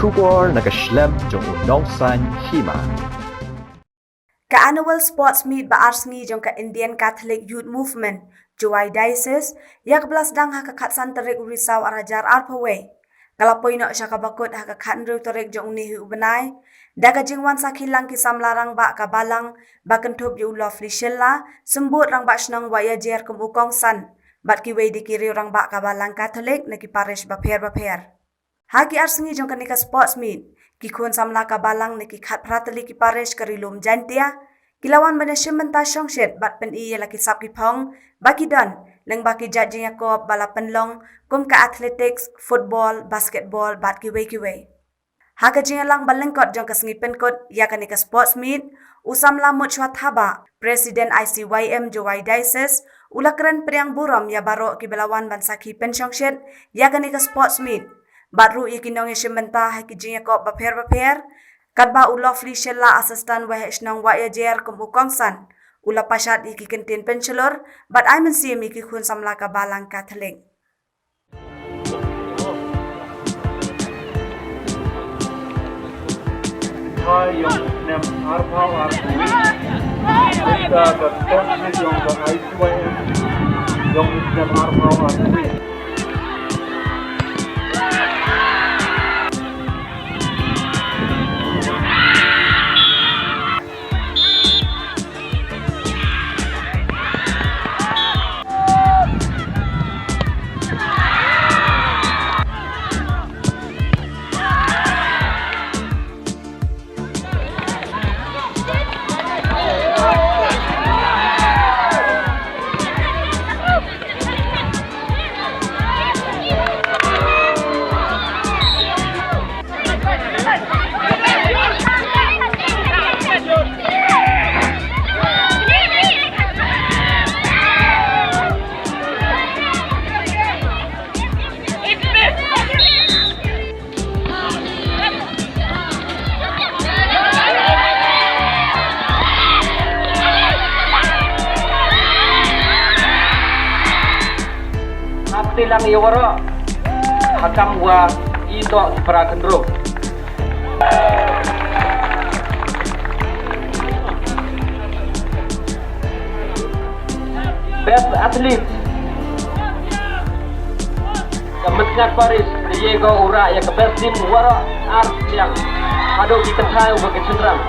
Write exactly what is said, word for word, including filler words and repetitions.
Khubor na ka shlem jong u nongsan hima. Ka Annual Sports Meet ba ar sngi jong ka Indian Catholic Youth Movement, Jowai Diocese, ïa kaba la sdang ha ka khatsan tarik u Risaw arhajar arphew wei, ka la poi noh sha kaba kut ha ka khathynriew tarik jong une hi u bnai, da ka jingwan sakhi lang ki samla rangbah ka balang, ba kynthup ïa u Lovely Shylla, symbud rangbah shnong Wahiajer kum u kongsan, bad kiwei de ki riew rangbah ka balang Catholic na ki parish bapher bapher. Ha ki ar sngi jong kane ka sports meet, ki khun samla ka balang na ki khatphra tylli ki parish ka Ri Lum Jaintia, ki la wan ban ïashim bynta shongshit bad pyni ïa la ki sap ki phong ba ki don, lyngba ki jait jingïakop ba la pynlong, kum ka athletics, football, basketball, bad kiwei kiwei. Ha ka jingïalang ba lyngkot jong ka sngi pynkut ïa kane ka sports meet, u samla Mutshwa Thabah, President I C Y M Jowai Diocese, u la kren pdiang burom ïa baroh kiba la wan ban sakhi pynshongshit ïa kane ka sports meet. Bad ruh ïa ki nongïashim bynta ha ki jingïakop bapher bapher, katba u Lovely Shylla, Assistant Waheh Shnong Wahiajer kum u kongsan, u la pashat ïa ki kyntien pynshlur bad ai mynsiem ïa ki khun samla ka balang Catholic. Thaiñ ïong snem arphew arphew wei. Mynta ka sports meet ïong ka I C Y M ïong snem arphew arphew wei. Hap tilang ïa waroh. Hakam wa i to para kendruk. Best athlete. Ka Mynsngat Parish, Diego Ura, ïa ka best team waroh ar liang. Haduh ki kynthai uba ki shynrang.